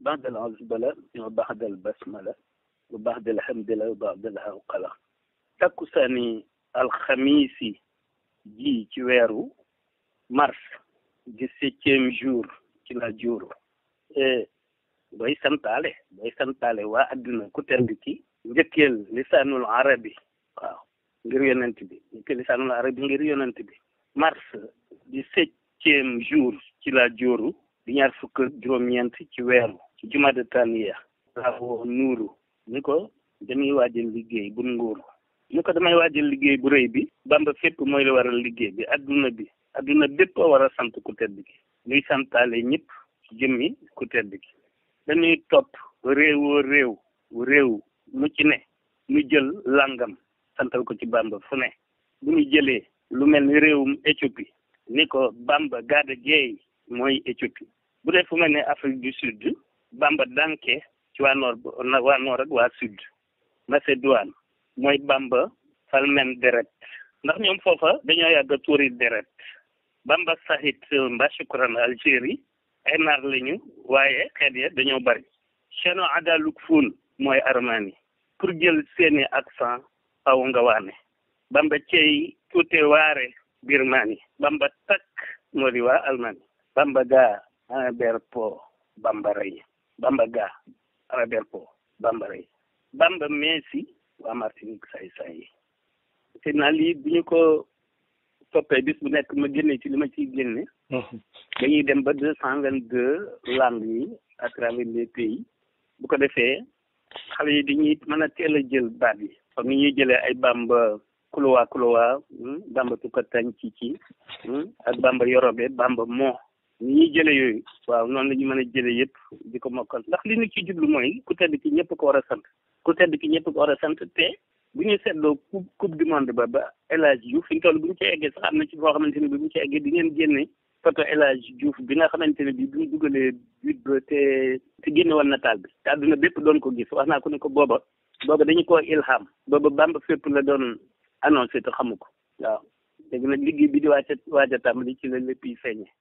بعد العزبلة وبعد البسملة وبعد الحمد لله وبعد الهوقلة takkusaani alxamiisi ji ci weeru mars di 7e jour ci la juuru booy santaale waa adduna ku tedd ki njëkkeel lisaanul arabi waaw ngir yonent bi njëkkeel lisaanul arabi ngir yonent bi mars di 7e jour ci la juuru di ñaar fukk juróom-ñeent ci weeru ci jumada taniya laa nuuru ni ko dañuy waajal liggéey bu nguuru ñu ko damay waajal liggéey bu rëy bi Bamba fépp mooy la waral liggéey bi adduna bépp a war a sant ku tedd ki ñuy santaale ñëpp jëmmi ku tedd ki dañuy topp réew mu ci ne ñu jël langam santal ko ci Bamba fu ne bu ñu jëlee lu mel ni réewum Éthiopie ni ko Bamba gaada jeey mooy Éthiopie bu dee fu mel ne Afrique du Sud Bamba danke ci waa nord ak waa sud Macédoine mooy Bamba falmen deret ndax ñoom foofa dañoo yàgg a tuuri deret Bamba sahit mba shukran Algérie ay naar lañu waaye xeet ya dañoo bari cheno adaluk fuun mooy Armani pour jël seeni accent aw nga waane Bamba cey tuute waare Birmani Bamba takk moo di waa Almani Bamba gaa Albert Po Bamba rey Bamba gaa Albert Po Bamba rey Bamba Messi waa Martinique say te naa lii bu ñu ko toppee bis bu nekk ma génne ci li ma ciy génne dañuy dem ba 222 langues yi à travers les pays bu ko defee xale yi dañuy mën a teel a jël baat yi comme ni ñuy jëlee ay Bamba kulowa Bamba tukatañ ci ak Bamba yorobe Bamba moo ni ñuy jële yooyu waaw noonu la ñu mën a jële yëpp di ko mokkal ndax li ñu ci jublu mooy ku tedd ki ñëpp ko war a sant te bu ñu seetloo coupe du monde ba El Hadj Diouf fi ñu toll bu ñu ci eggee sax am na ci foo xamante ne bi bu ñu ci eggee di ngeen génne photo El Hadj Diouf bi nga xamante ne bi bu ñu dugalee but ba te génne woon nataal bi te àdduna bépp doon ko gis wax naa ko ne ko booba dañu koo ilham booba Bamba fépp la doon annoncé te xamu ko waaw léegi nag liggéey bi di waaj a tàmbali ci la lépp yi feeñee